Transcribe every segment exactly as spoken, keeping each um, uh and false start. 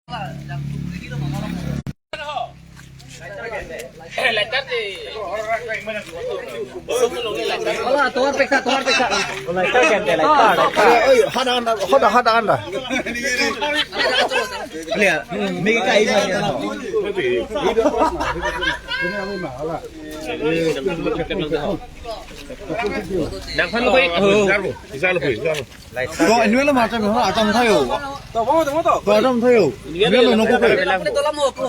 Hala, tovar peksa, tovar peksa. Oi, hada anda, hada, hada anda. Lihat, mega kai mana? Nang kan baik. Bisa lebih, bisa lebih. To, ini lo macam mana? Macam tayo. To, macam tayo. To, macam tayo. Ini lo nunggu ko.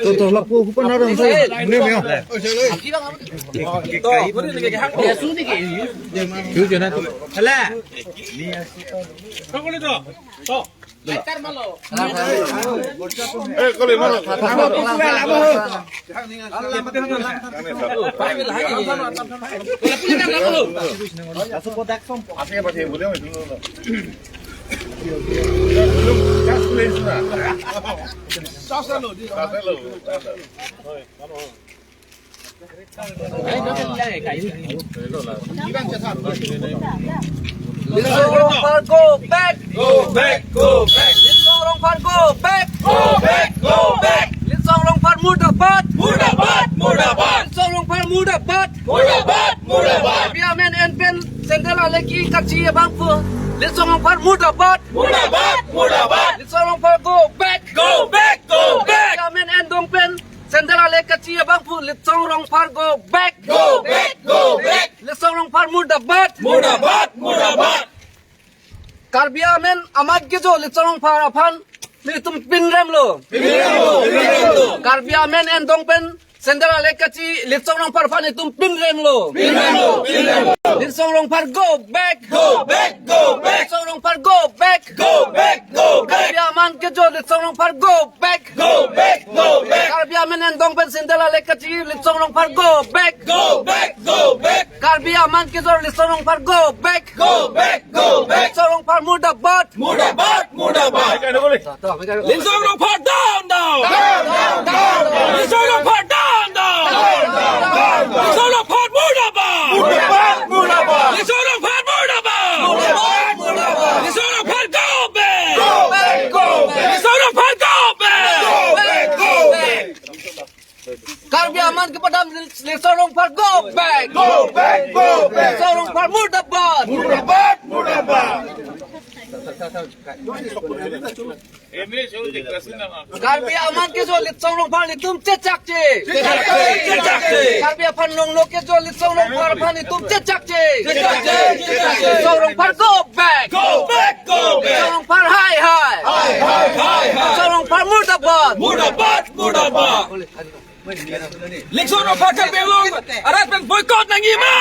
To, to, lapu ko na ran tayo. Ini, ini. Hala. Eh, kali mana? Litson Rongphar, go back. Go back, go back. Litson Rongphar, go back. Go back, go back. Litson Rongphar murdabad. Murdabad, murdabad. Litson Rongphar murdabad. Murdabad, murdabad. Karbi amen en pen sandal ale kekachi abangphu, Litson Rongphar murdabad. Murdabad, murdabad. Litson Rongphar, go back. Go back, go back. Karbi amen en dong pen sandal ale kachi abangphu, Litson Rongphar, go back. Go back, go back. Litson Rongphar murdabad. Murdabad, murdabad. Karbi amen amat kejo Litson Rongphar aphan nelitum pinrem lo. Pinrem lo, pinrem lo. Karbi amen en dong pen sandal ale kachi Litson Rongphar aphan nelitum pinrem lo. Pinrem lo, pinrem lo. Litson Rongphar, go back. Go back, go back. Litson Rongphar, go back. Go back, go back. Karbi amen kejo Litson Rongphar, go back. Go back, go back. Karbi amen en dong pen sandal ale kachi Litson Rongphar, go back. Go back, go back. Karbi amen kejo Litson Rongphar, go back. Go back, go back. Litson Rongphar murdabad. Murdabad, murdabad. Litson Rongphar down, down. Down, down, down, down. Litson Rongphar down, down. Down, down, down, down. Litson Rongphar murdabad. Murdabad, murdabad. Litson Rongphar murdabad. Murdabad, murdabad. Litson Rongphar go back. Go back, go back. Litson Rongphar go back. Go back, go back. Karbi amen kepadam Litson Rongphar go back. Go back, go back. Litson Rongphar murdabad. Murdabad, murdabad. Karbi amen kejo Litson Rongphar nelitum chechakche. Chechakche, chechakche. Karbi aphan longlo kejo Litson Rongphar aphan nelitum chechakche. Chechakche, chechakche. Litson Rongphar go back. Go back, go back. Litson Rongphar hai hai. Hai hai, hai hai. Litson Rongphar murdabad. Murdabad, murdabad. Litson Rongphar Karbi Anglong arat pen boycott nangji ma?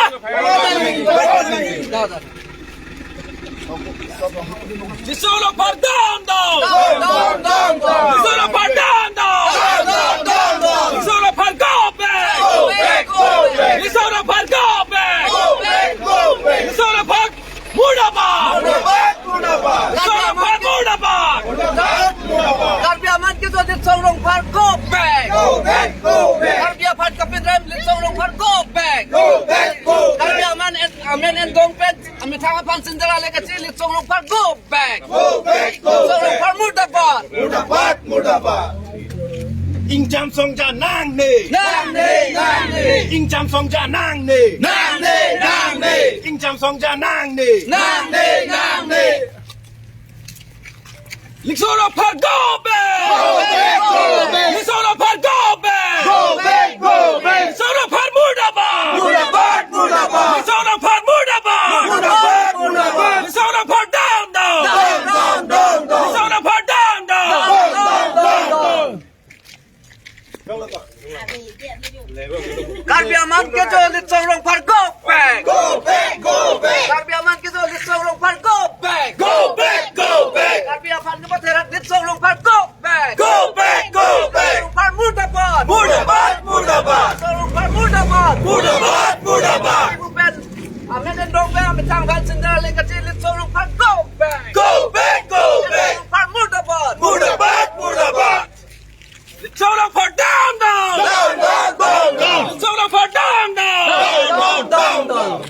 Litson Rongphar down, down. Down, down, down, down. Litson Rongphar down, down. Down, down, down, down. Litson Rongphar go back. Go back, go back. Litson Rongphar go back. Go back, go back. Litson Rongphar murdabad. Murdabad, murdabad. Litson Rongphar murdabad. Murdabad, murdabad. Karbi amen kejo Litson Rongphar go back. Go back, go back. Karbi aphan kapinrem Litson Rongphar go back. Go back, go back. Karbi amen en, amen en dong pen amethang aphan sandal ale kachi Litson Rongphar go back. Go back, go back. Litson Rongphar murdabad. Murdabad, murdabad. Ingjam songja nangne. Nangne, nangne. Ingjam songja nangne. Nangne, nangne. Ingjam songja nangne. Nangne, nangne. Litson Rongphar go back. Go back, go back. Litson Rongphar go back. Go back, go back. Litson Rongphar murdabad. Murdabad, murdabad. Litson Rongphar murdabad. Murdabad, murdabad. Litson Rongphar down, down. Down, down, down, down. Litson Rongphar down, down. Down, down, down, down. Karbi amen kejo Litson Rongphar go back. Go back, go back. Karbi amen kejo Litson Rongphar go back. Go back, go back. Karbi aphan kepatherak Litson Rongphar go back. Go back, go back. Rongphar murdabad. Murdabad, murdabad. Rongphar murdabad. Murdabad, murdabad. Amen en dong pen amethang aphan sandal ale kachi Litson Rongphar go back. Go back, go back. Rongphar murdabad. Murdabad, murdabad. Litson Rongphar down, down. Down, down, down, down. Litson Rongphar down, down. Down, down, down, down.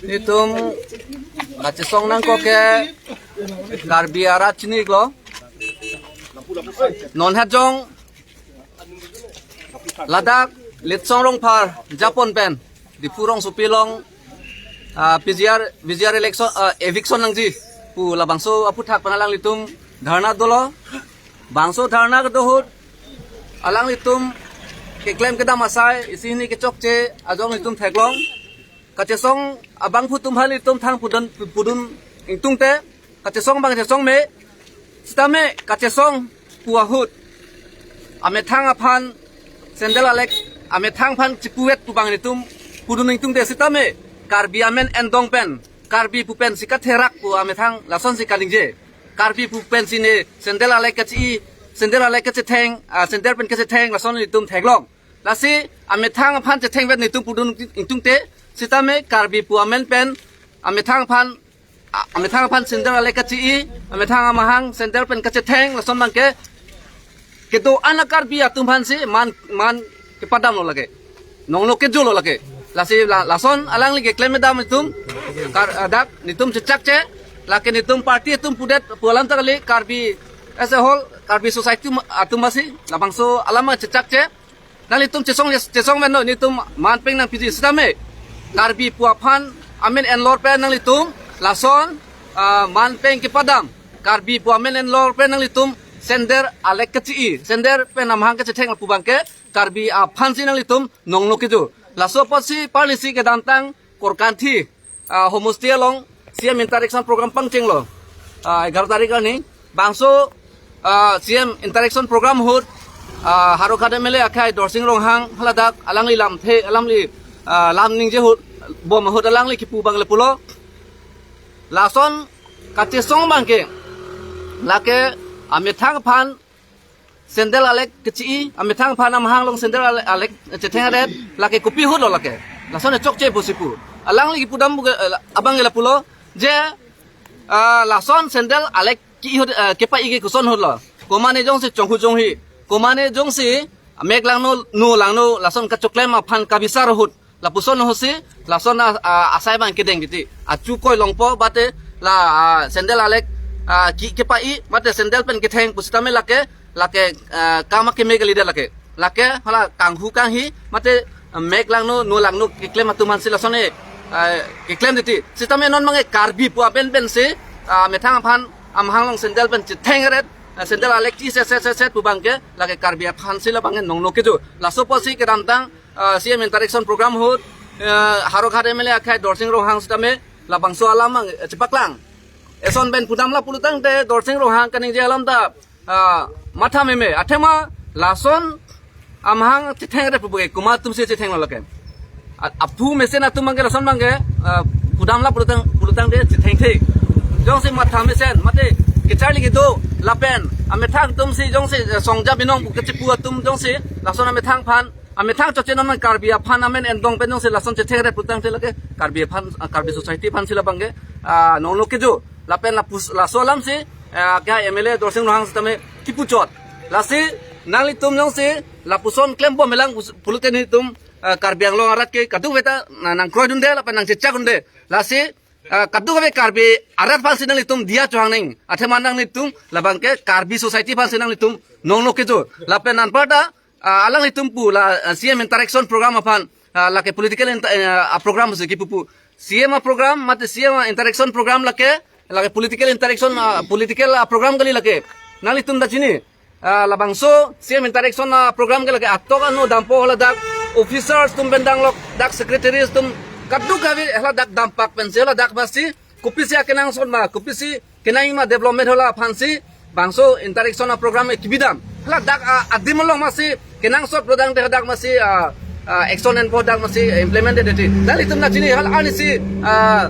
Netum kachesong nangkok ke Karbi arat chini-iklo. Non hajong ladak Litsong Rongphar japon pen Diphu rongsopi along, ah, P G R, V G R election, ah, eviction nangji pu labangso aphuthak pen alanglitum dharna dolo. Bangso dharna kedo ahut alanglitum keklem kedam asai isi hini kechokche ajong itum theklong. Kachesong abangphu atum halitum thang pudun, pudun ingtungte, kachesong abang kachesong me. Sitame kachesong pu ahut amethang aphan sandal alek, amethang aphan chipuvet pu abang itum pudun ingtungte, sitame Karbi amen endong pen Karbi pu pensi katherak pu amethang lasonsi kaningje. Karbi pu pensi ne sandal alek kachi-i, sandal alek kachetheng, ah, sandal pen kachetheng lason itum theklong. Lasi amethang aphan chethengvet netum pudun ingtungte, sitame Karbi pu amen pen amethang aphan, a-, amethang aphan sandal alek kachi-i, amethang amahang sandal pen kachetheng lason abangke kedo-an a-Karbi atum aphansi man, man kepadamlo lake, nongno kejolo lake. Lasi la, lason alangli keklem kedam itum kar, ah, dak netum chechakche, lake netum party atum pudet pu alam ta kali, Karbi as a whole, Karbi society atum, atum masi labangso alam chechakche. Nanglitum chesong, chesong meno, netum manpeng nangpiji sitame Karbi pu aphan amen enlor pen nanglitum lason, ah, manpeng kepadam. Karbi pu amen enlor pen nanglitum sandal alek kachi-i, sandal pen amahang kachetheng lapu abangke Karbi aphansi nanglitum nongno kejo. Laso apotsi parlisi kedamtang Korkanthi, ah, homosti along C M interaction program pangchenglo. Ah, egaroh tarik arni. Bangso, ah, C M interaction program ahut, ah, Howraghat M L A akhai Dorsing Ronghang haladak alangli lamthe, alangli, ah, lam ningje ahut, bom ahut alangli kipu abang le pulo. Lason kachesong abangke lake amethang aphan sandal alek kachi-i, amethang aphan amahang along sandal alek, alek chetheng aret, lake kopi ahutlo lake. Lason chokche pusi pu. Alangli kipudam abang lapulo je, ah, lason sandal alek ki ahut, ah, kepai ke koson ahutlo. Komane jongsi chonghu chonghi, komane jongsi mek langno, no langno, lason kachoklem aphan kabisar ahut. Lapuson ahutsi lason a, a, asai abang kedeng titi. Achu koi longpo mate la, a, sandal alek, a, ki, kepai mate sandal pen ketheng pusitame lake, lake, a, kam akeme kalidet lake. Lake hala kanghu kanghi mate, a, mek langno, no langno keklem atum aphansi lason e, a, keklem titi. Sitame non abangke Karbi pu apen pensi, a, methang aphan amahang along sandal pen chetheng eret, a, sandal alek chi set set set set pu abangke lake Karbi aphansi labangke nongno kejo. Laso apotsi kedamtang ah, C M interaction program ahut, ah, Howraghat M L A akhai Dorsing Ronghang sitame labangso alam abang, eh, chepaklang. Eson pen pudam lapulo tangte Dorsing Ronghang kaningje alam ta, ah, matha meme. Athema lason amahang chetheng eret pu abangke komat atumsi chethenglo lake. A-, aphu mesen atum abangke lason abangke, ah, pudam lapulo tang, pulo tangte chethengthe. Jongsi matha mesen mate kecharli kedo lapen amethang atumsi jongsi, eh, songja binong pu kechipu atum jongsi lason amethang aphan, amethang chokche non Karbi aphan amen endong pen jongsi lason chetheng eret pu tangte lake Karbi aphan, ah, Karbi society aphansi labangke, ah, nongno kejo. Lapen lapus, laso alamsi, ah, kya M L A Dorsing Ronghang sitame kipuchot. Lasi nanglitum jongsi lapuson klembom helang pus-, pulote netum, ah, Karbi Anglong arat ke kadokave ta na, nangkroidunde lapen nangchechakdunde. Lasi, ah, kadokave Karbi arat aphansi nanglitum diya chohang nang. Athema nanglitum labangke Karbi society aphansi nanglitum nongno kejo. Lapen anparta, ah, alanglitum pu la, ah, C M interaction program aphan, ah, lake political inter-, eh, ah, program si kipu pu. C M a program mate C M a interaction program lake, lake political interaction, ah, political, ah, program kali lake. Nanglitum ta chini. Ah, labangso C M interaction, ah, program ke lake atok ano dampo haladak officers atum pen danglok, dak secretaries atum kadokave haladak dampak pensi haladak masi kopisi akenangsot ma, kopisi kenang ma development hala aphansi bangso interaction a program e kibidam. Haladak, ah, adim along masi kenangsot prodang te hadak masi, ah, ah, action enpo dak masi implement de deti. Nanglitum ta chini hal ani si, ah,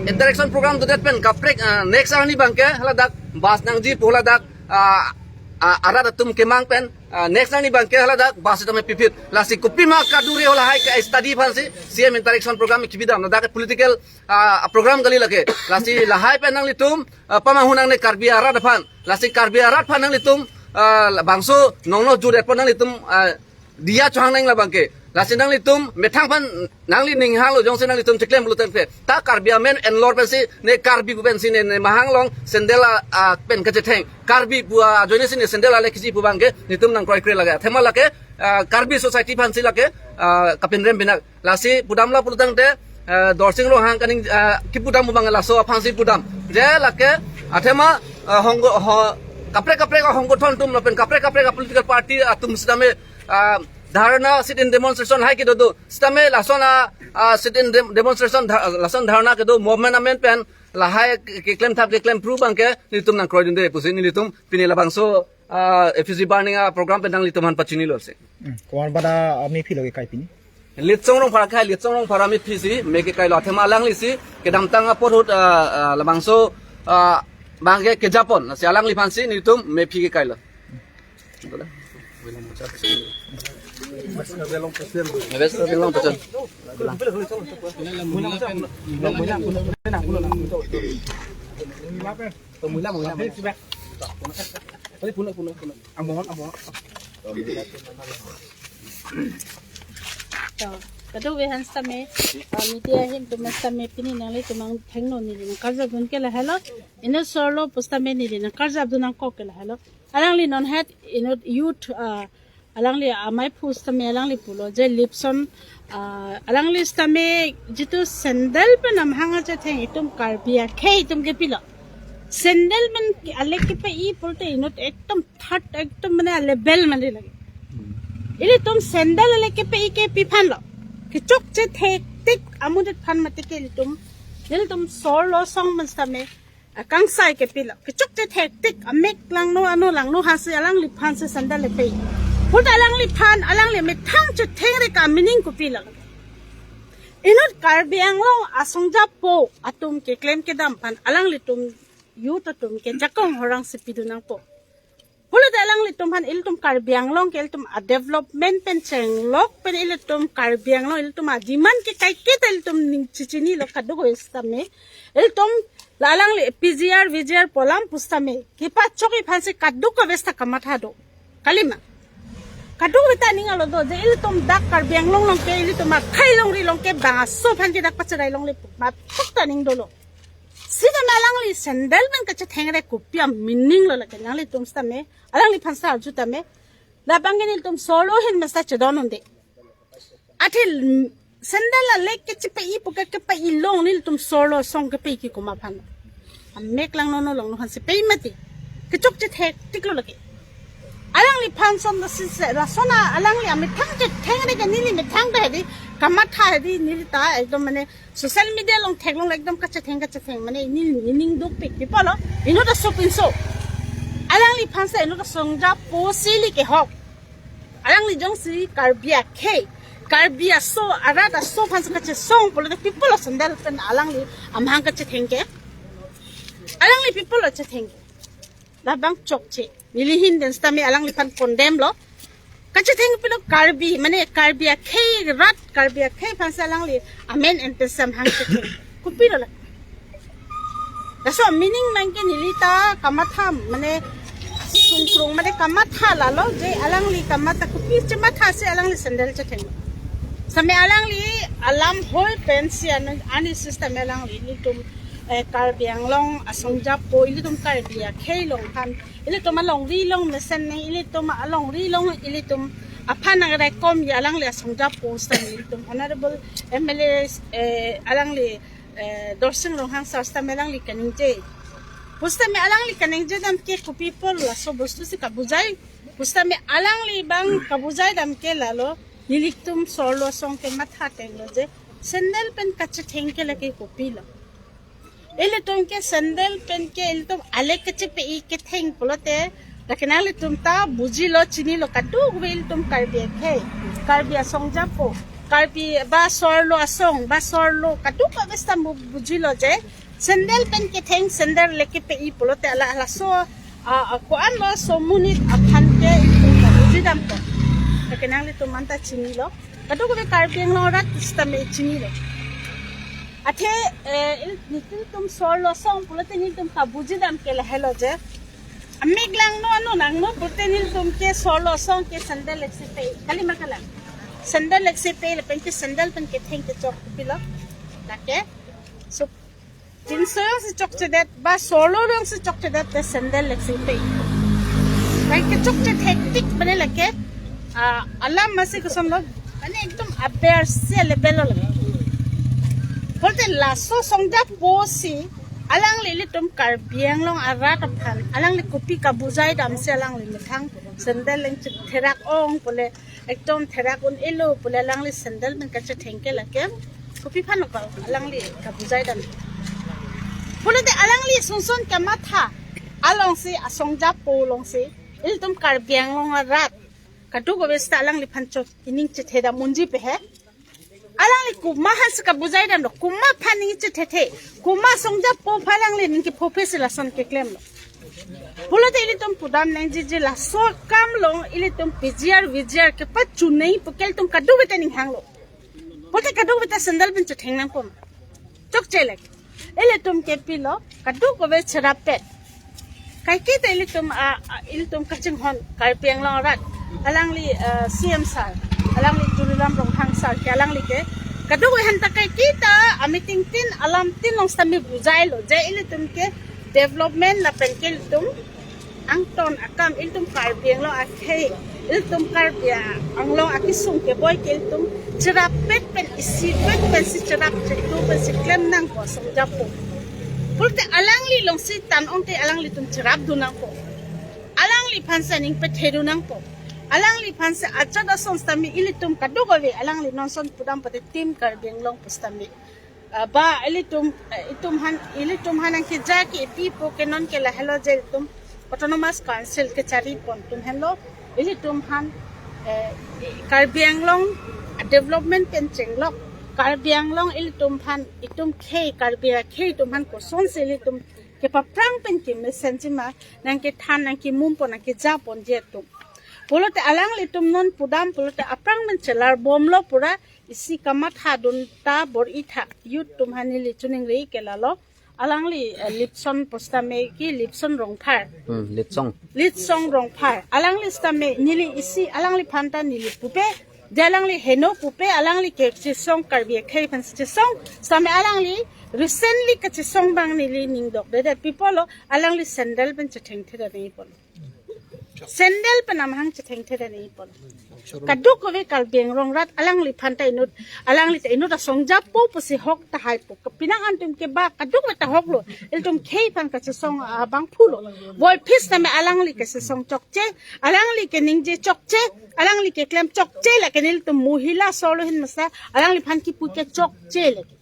interaction program dodet pen kaprek, ah, next ani abangke haladak bus nangji pu haladak, ah, ah, arat atum kemang pen, ah, next ani abangke haladak bus sitame piphit. Lasi kopima kaduri halahai ke study aphansi C M interaction program kibidam. Ladak political, ah, program kali lake. Lasi lahai pen nanglitum, ah, pamanghu nangne Karbi arat aphan. Lasi Karbi arat aphan nanglitum, ah, bangso nongno jur-etpo nanglitum, ah, diya chohang nang labang ke. Lasi nanglitum methang aphan nangli ning hanglo jongsi nanglitum cheklem pulo tangte, ta Karbi amen enlor pensi, ne Karbi pu pensi, ne, ne mahang along sandal a, a pen kachetheng, Karbi pu ajoine si ne sandal ale kisi pu abang ke nelitum nangkroikre lake. Athema lake, ah, Karbi society aphansi lake, ah, kapinrem pinak. Lasi pudamlo pulo tangte, eh, Dorsing Ronghang kaning, eh, kipudam pu abang laso aphansi pudam. Je lake, athema, eh, honggo, ho, kaprek kaprek ahonggothon atum lapen kaprek kaprek a-political party atum sitame, eh, dharna sit-in demonstration lahai kedo do. Sitame lason a, ah, sit-in dem-, demonstration dha-, lason dharna kedo movement amen pen lahai ke-, keklem thap keklem phru abang ke nelitum nangkroidunde pusi nelitum pini labangso, ah, F U C burning a-program pen nanglitum aphan pachinilo si. Hmm. Komat bada, ah, mephi lo kekai pini? Litsong Rongphar akhai, Litsong Rongphar amephi si me kekailo, athema alangli si kedamtang apor ahut, ah, ah, labangso, ah, abang ke kejapon, lasi alangliphan si nelitum mephi kekailo. To, kadokave aphan sitame, ah, media ahin atum sitame pini nanglitum nangthengno neli nangkarjapdun ke lahelo. Inut sorlo pu sitame neli nangkarjapdun nangkok ke lahelo. Alangli non het inut youth, ah, alangli amei aphu sitame alangli pulo je lipson, ah, alangli sitame jitu sandal pen amahang achetheng itum Karbi akhei itum kepilo. Sandal pen ale kepai pulote inut ekdom third ekdom mane level mane lake. Ilitum sandal ale kepai ke pi aphan lo. Kechokche thektik amonit aphan mate ke ilitum, ilitum sorlo asong pen sitame akangsai kepilo. Kechokche thektik amek langno ano langno aphansi alangliphan si sandal le pai. Pulote alangliphan alangli methang chethengre ke meaning kopilo? Inut Karbi Anglong asongjapo atum keklem kedam aphan alanglitum youth atum ke jakong horang si pidun nangpo. Pulote alanglitum aphan ilitum Karbi Anglong ke ilitum a-development pen chenglok pen ilitum Karbi Anglong ilitum a-demand ke kaike ta ilitum ning chechinilo kadokave sitame. Ilitum la alangli P G R, V G R pu alam pu sitame kepachok aphansi kadokave sita kamatha do. Kalima. Kadokave ta aning alo do je ilitum dak Karbi Anglong along ke ilitum akhei longri along ke bang aso aphan ke dak pachadai longle pu mathok ta aning dolo. Sitame alangli sandal pen kachethengre kopi a-meaning lo lake nanglitum sitame, alangliphan sa arju tame. Labang ke nelitum sorlo ahin masa chedon unde. Athe, mm, sandal ale kechepai pu ke kepai long nelitum sorlo asong kepai ke komat aphan? Amek langno ano langno aphansi pai mati. Kechokche thektik lo lake. Alangliphan som da si se, lason a alangli amethang chethengre ke neli methang ta hedi, kamatha hedi neli ta ekdom mane social media along theklong ekdom kachetheng kachetheng mane neli ning dukpik pi apotlo, inut aso pinso. Alangliphan si inut asongjapo si ili kehok. Alangli jongsi Karbi akhei, Karbi aso, arat aso aphan si kachesong pulote pi apotlo sandal pen alangli amahang kachetheng ke? Alangli pi apotlo chetheng ke? Labang chokche. Neli ahin pen sitame alangliphan condemn lo. Kachetheng pilo Karbi, mane Karbi akhei rat, Karbi akhei aphan si alangli amen pen si amahang chetheng. Kopilo la? Laso meaning abang ke neli ta kamatha, mane sungkrung mane kamatha lalo je alangli kamatha kopi chematha si alangli sandal chetheng. Sitame alangli alam hoi pensi an-, ani system alangli nelitum, eh, Karbi Anglong asongjapo ilitum Karbi akhei along aphan, ilitum alongri along mesen neng, ilitum alongri along ilitum aphan nangrekom ya alangli asongjapo sitame ilitum Honorable M L A, eh, alangli, eh, Dorsing Ronghang sir sitame alangli kaningje. Pu sitame alangli kaningje dam ke kopi apotlo laso bostu si kabujai. Pu sitame alangli abang kabujai dam ke lalo, nelitum sorlo asong ke matha tenglo je sandal pen kachetheng ke lake kopilo? Ilitum ke sandal pen ke ilitum ale kechepai ketheng pulote, lake nanglitum ta bujilo chinilo kadokave ilitum Karbi akhei, Karbi asongjapo, Karbi ba sorlo asong, ba sorlo kadokave sita bu-, bujilo je sandal pen ketheng, sandal le kepai pulote ala laso, ah, ah, ko-an lo aso amonit aphan ke ilitum ta buji dampo. Lake nanglitum anta chinilo. Kadokave Karbi Anglong arat sitame chinilo. Athe, eh, il-, nelitum sorlo asong pulote nelitum kabuji dam ke lahelo je Amik langno, ano langno pute nelitum ke so-arlo asong ke sandal leksi pe. Kali ma kalang. Sandal leksi pe lapen ke sandal pen ketheng kechok pilo. Lake. So, pinso jongsi chokchedet, ba so-arlo jongsi chokchedet te sandal leksi pe. Lake chokche thektik bene lake, ah, alam masi kosonlo, mane ekdom aber se level lo lake. Pulote laso asong japo si, alangli ilitum Karbi Anglong arat aphan, alangli kopi kabujai damsi alangli methang sandal leng therak ong pule, ekdom therak un-elo pule alangli sandal pen kachetheng ke lake. Kopi aphan lo ba alangli kabujai dam. Pulote alangli sonson kamatha alongsi asong japo alongsi ilitum Karbi Anglong arat kadokave seta alangliphan chot ining chethe dam unji pe he. Alangli komat aphan si kabujai damlo, komat aphan ning chethethe, komat asong japo aphan alangli ning kephope si lason keklemlo. Pulote ilitum pudam nangji je laso akam along ilitum P G R, V G R kepachunei pu ke ilitum kadokave ta ning hanglo. Pulote kadokave ta sandal pen chetheng nangpo. Chokche lake. Ilitum ke pilo, kadokave cherapet. Kaiketa ilitum, ah, ah, ilitum kachinghon Karbi Anglong arat. Alangli, ah, C M sir, alangli Tuliram Ronghang sir ke alangli ke kadokave aphanta kaiketa a-meeting tin alam tin along seta mi bujailo. Je ilitum ke development lapen ke ilitum angton akam, ilitum Karbi Anglong akhei, ilitum Karbi Anglong akesung keboi ke ilitum cherapet pen, isipet pensi cherap chetu pensi klem nangpo asong japo. Pulote alangli alongsi tan ongte alanglitum cherapdun nangpo. Alangliphan si ning pethedun nangpo. Alangliphan si achot ason seta mi ilitum kadokave alangli non ason pudam pute Team Karbi Anglong pu seta mi. Ah, ba ilitum, eh, itum aphan, ilitum aphan nangkeja ke ipi po ke non ke lahelo je ilitum Autonomous Council kechari pon atum henlo, ilitum aphan, eh, Karbi Anglong development pen chenglok, Karbi Anglong ilitum aphan, itum khei, Karbi akhei atum aphan kosonsi ilitum kepaphrang pen kemesenji ma nangkethan nangkemum pon nangkeja ponji atum. Pulote alanglitum non pudam pulote aphrang pen chelar bomlo pura isi kamathadun ta bor-i tha. Youth atum aphan neli choningri ke lalo. Alangli, eh, Lipson pu seta me ke Lipson Rongphar. Hmm, Litsong. Litsong Rongphar. Alangli seta me neli isi alangliphan ta neli pupe. Je alangli heno pupe, alangli ke chesong Karbi akhei aphan chesong. Seta me alangli recently kachesong abang neli ning dokdedet pi pulo, alangli sandal pen chethengthedet nangji pulo. Sandal pen amahang chethengthedet nangji pulo. Kadokave Karbi Anglong arat alangliphan ta inut, alangli ta inut asong japo pusi hok tahai po. Kapinang antum ke ba kadokave ta hoklo. Ilitum khei aphan kachesong abangphulo. Boiphit seta me alangli kachesong chokche, alangli keningje chokche, alangli keklem chokche lake nelitum mohila so-arlo ahin masa alangliphan kipu ke chokche lake.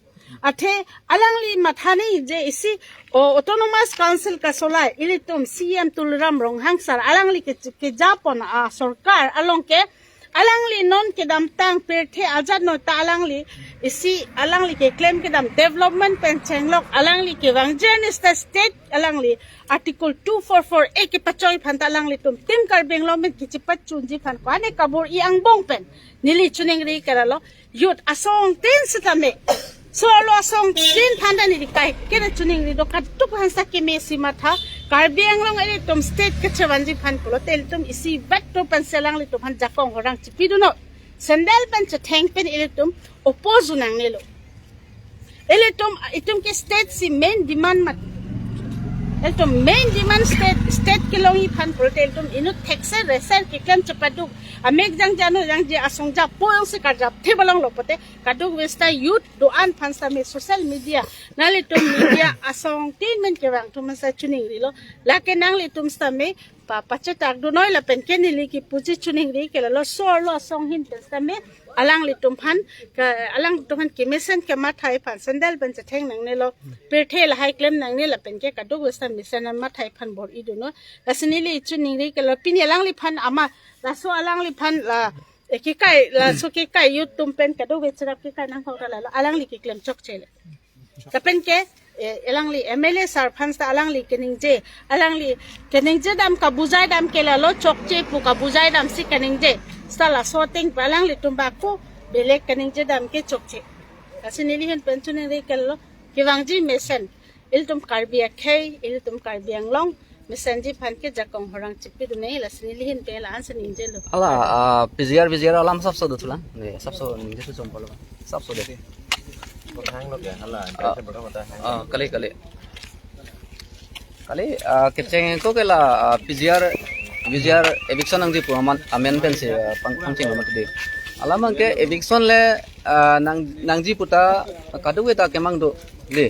Athe alangli matha nangji isi, o, Autonomous Council kasolai ilitum C M Tuliram Ronghang sir alangli ke, keja pon asorkar along ke alangli non kedamtang pirthe ajat no ta alangli isi alangli keklem kedam development pen chenglok alangli kevangji arni state, state alangli Article two four four A kepachoi aphan ta alanglitum Team Karbi Anglong pen kachepachunji aphan ko-an kabor-i angbong pen neli choningri ke lalo. Youth asongtin seta me, so-arlo asongtin aphan ta neli kaiketa choningri do, kaduk aphan sa kemesi matha. Karbi Anglong ilitum state kachevanji aphan pulote ilitum isi vet to pensi alanglitum aphan jakong horang chipidunnon. Sandal pen chetheng pen ilitum oppose nangnelo. Ilitum, itum ke state si main demand mat. Ilitum main demand state, state kelongji aphan pulote ilitum inut thekser reser keklem chepaduk, amek jangje ano jangje asong japo jongsi karjapthe balonglo pute kadokave seta youth do-an aphan seta me social media, nanglitum media asongtin men kevang atum aphan seta choningrilo. Lake nanglitum seta me pa, pachetak dunnoi lapen ke neli kipuji choningri ke lalo, so-arlo asong ahin pen seta me alanglitum aphan ke, alanglitum aphan kemesen kemathai aphan sandal pen chetheng nangnelo, pirthe lahai klem nangne lapen ke kadokave seta mesen an mathai aphan bor-i dunnon. Lasi neli choningri ke lalo pini alangliphan ama, laso alangliphan la, eh, kekai, laso kekai youth atum pen kadokave cherap kekai nangkok ta lalo alangli keklem chokche le. Lapen ke, eh, alangli M L A sir aphan seta alangli keningje, alangli keningje dam kabujai dam ke lalo chokche pu kabujai damsi keningje. Seta laso ateng pu alanglitum bak pu belek keningje dam ke chokche. Lasi neli ahin pen choningri ke lalo kevangji mesen. Ilitum Karbi akhei, ilitum Karbi Anglong, Mesenji aphan ke jakong horang chipidun-e, lasi neli ahin pen la-an si ningjelo. Hala, ah, P G R, V G R alam sapso do thulang. Ne, sapso ningje thu chompolo. Sapso de. Kothanglok ya, hala, Ah. Kali, kali. Kali, ah, kecheng ako ke la, ah, P G R, V G R eviction nangji pu amen, amen pensi, ah, pang, pangcheng amat di. Alam abang ke eviction le, ah, nang, nangji puta, kadokave ta akemang do, di.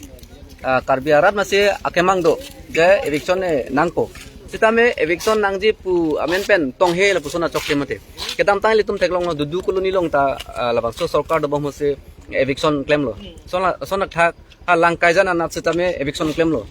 Ah, Karbi arat masi akemang do, je eviction ne nangpo. Sitame eviction nangji pu amen pen tonghe lapuson achokche mate. Kedamtang ilitum theklonglo Dudu Colony along ta, ah, labangso sorkar dobom ahutsi eviction klemlo. Lason la, lason athak, ah, Langkaijan anat sitame eviction klemlo.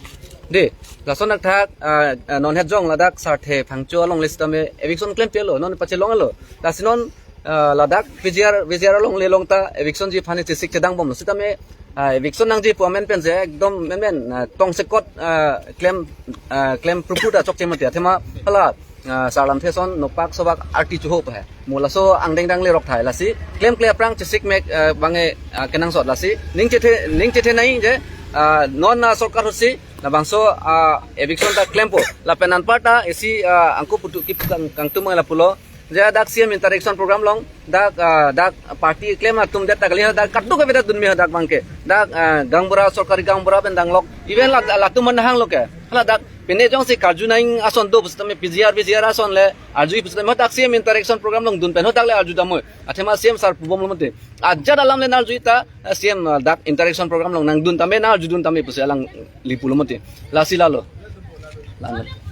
Di, lason athak, ah, ah, non het jong ladak Sarthe Phangcho along le sitame eviction klemtelo, non pachelonglo. Lasi non, ah, ladak P G R, V G R along le along ta eviction ji aphan chesik chedangbomlo. Sitame, ah, eviction nangji pu amen pen je ekdom menmen, ah, tongsekot, ah, klem, ah, klem prupu ta chokche mate athema hala, ah, Sarlamthe ason nokpak sobak arti chuho pa he. Mo laso angdeng dang le rok thai lasi klemkle aphrang chesik mek, ah, bang ke, ah, kenangsot lasi ning chethe, ning chethenei je, ah, non, ah, sorkar ahutsi labangso, ah, eviction ta klempo. Lapen anparta isi, ah, angko putu kip kang, kangtum lapulo. Je dak C M interaction program along dak, ah, dak party klem atum det ta kali, dak kadokave ta dunme dak abang ke. Dak, ah, gaonbura, sorkari gaonbura pen danglok. Even la, latum man hanglo ke. Hala dak pine jongsi karju nangji ason do pusitame P G R, V G R ason le arju pusitame dak C M interaction program along dun pen dak le arju damnoi. Athema C M sir pubomlo mate. Ajat alam le nang arju ta, ah, C M, ah, dak interaction program along nangdun tame, nang arjudun tame pusi alang le pulo mate. Lasi lalo. Lalo.